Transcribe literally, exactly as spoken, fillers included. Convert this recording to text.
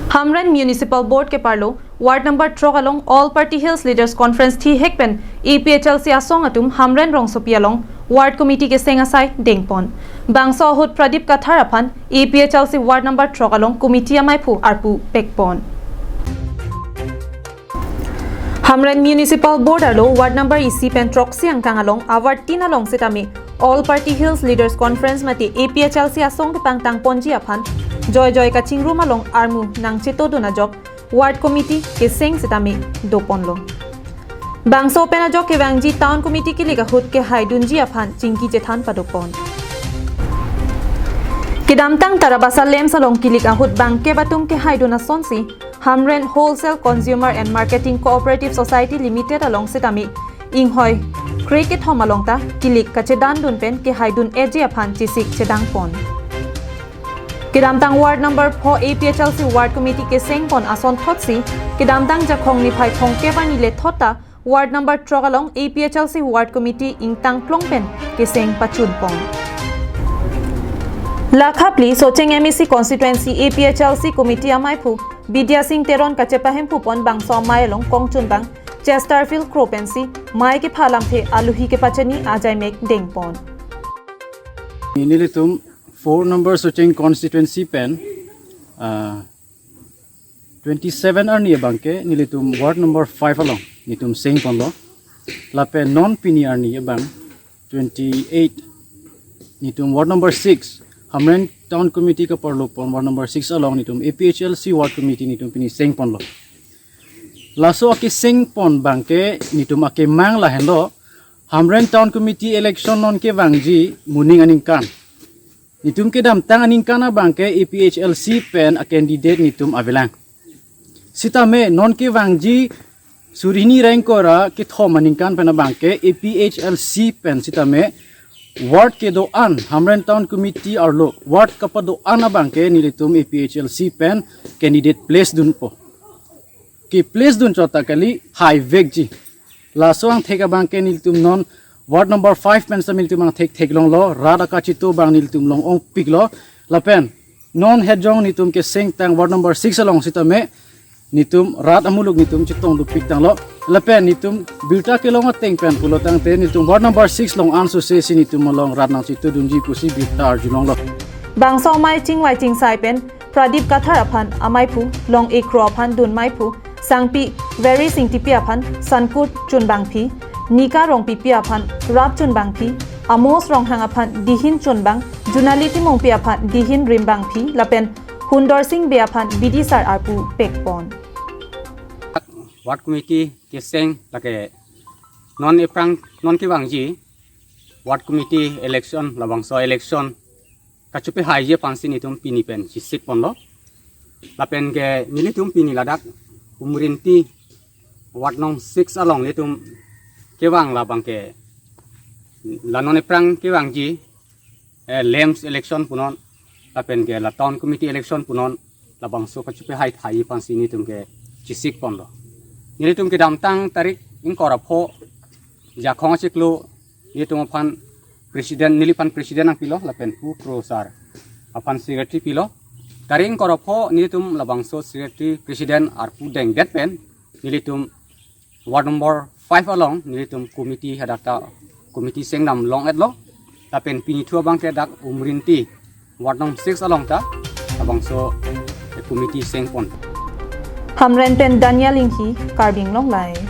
Hamren Municipal Board keparlo Ward number throk along All Party Hills Leaders Conference thihek pen A P H L C asong atum Hamren rongsopi along Ward Committee keseng asai dengpon. Bangso ahut Pradip Kathar aphan A P H L C Ward number throk along Committee amaiphu arpu pekpon. Hamren Municipal Board arlo Ward number isi pen throksi angkang along a-ward tin along sitame All Party Hills Leaders Conference mate A P H L C asong kepangtangponji aphan joijoi kachingrum along armu nangchetodun ajok Ward Committee keseng sitame doponlo. Bangso pen ajok kevangji Town Committee kilik ahut kehaidunji aphan chingki chethan padopon. Kedamtang Tarabasa Lamps along kilik ahut bangkep atum kehaidun asonsi Hamren Wholesale Consumer and Marketing Cooperative Society Limited along sitame inghoi krekethom along ta kilik kachedandun pen kehaidun-eji aphan chesik chedangpon. Kedamtang Ward number four A P H L C Ward Committee kesengpon asonthotsi kedamtang Jakhong niphai thomkep arni lethot ta Ward number throk along A P H L C Ward Committee ingtangklong pen keseng pachunpon. Lakhapli Socheng M A C Constituency A P H L C Committee amaiphu Bidya Sing Teron kachepahemphupon bangso amei along kongchunbang Chesterfield Kro pensi mei kepha lamthe aluhi kepachini ajaimek dengpon. Nelitum four number Socheng constituency pen, ah, twenty-seven arni abangke nelitum ward number five along netum sengponlo. Lapen non pini arni abang twenty-eight netum ward number six Hamren Town Committee kaparlopon ward number six along netum A P H L C ward committee netum pini sengponlo. Laso akesengpon abangke netum akemang lahenlo, Hamren Town Committee election non kevangji moning aningkan. Netum kedamtang aningkan abangke A P H L C pen a-candidate netum avelang. Sitame non kevangji suri hini ra ingkoi ra kethom aningkan pen abangke A P H L C pen sitame ward kedo-an Hamren Town Committee arlo ward kapado-an abangke nelitum A P H L C pen candidate place dunpo. Ke-place dun chot ta kali haivekji. Laso angthek abangke nelitum non ward number five pen sitame nelitum angthek theklonglo, rat akachito abang nelitum long-ongpiklo. Lapen non hejong netum kesengtang ward number six along sitame netum rat amuluk netum chetongdunpik tanglo. Lapen netum birta kelong ateng pen pulo tangte netum ward number six along ansose si netum along rat nangchetodunji pusi birta arjulonglo. Bangso amei chingvai chingsai pen Pradip Kathar aphan amaiphu, Long-e Kro aphan dunmeiphu, Sangpi Very Singtipi aphan Sankut chunbangphi, Nika Rongpipi aphan rap chunbangphi, Amos Ronghang aphan dihin chunbang, Junali Timungpi aphan dihin rimbangphi, lapen Hundor Sing Bey aphan bidi sar arpu pekpon. Ward committee keseng lake non ephrang non kevangji ward committee election labangso election kachopehaiji aphansi netum pini pen chesikponlo. Lapen ke nelitum pini ladak Umrinti ward nong six along netum kevang labangke la non ephrang kevangji, eh, Lamps election punon, lapen ke la town committee election punon, labangso kachopehai thaiji aphansi netum ke chesikponlo. Nelitum kedamtang tarik ingkoi ra pho Jakhong achiklo netum aphan president, neliphan president nangpilo, lapen Pu Kro sar aphan secretary pilo. Tarik ingkoi ra pho netum labangso secretary president arpu dengdet pen nelitum ward number five along nelitum committee hadak ta committee sengdam long-etlo. Lapen pinithu abangke dak Umrinti ward nong six along ta labangso committee sengpon. Hamren pen Daniel Inghi, Karbi Anglong Live.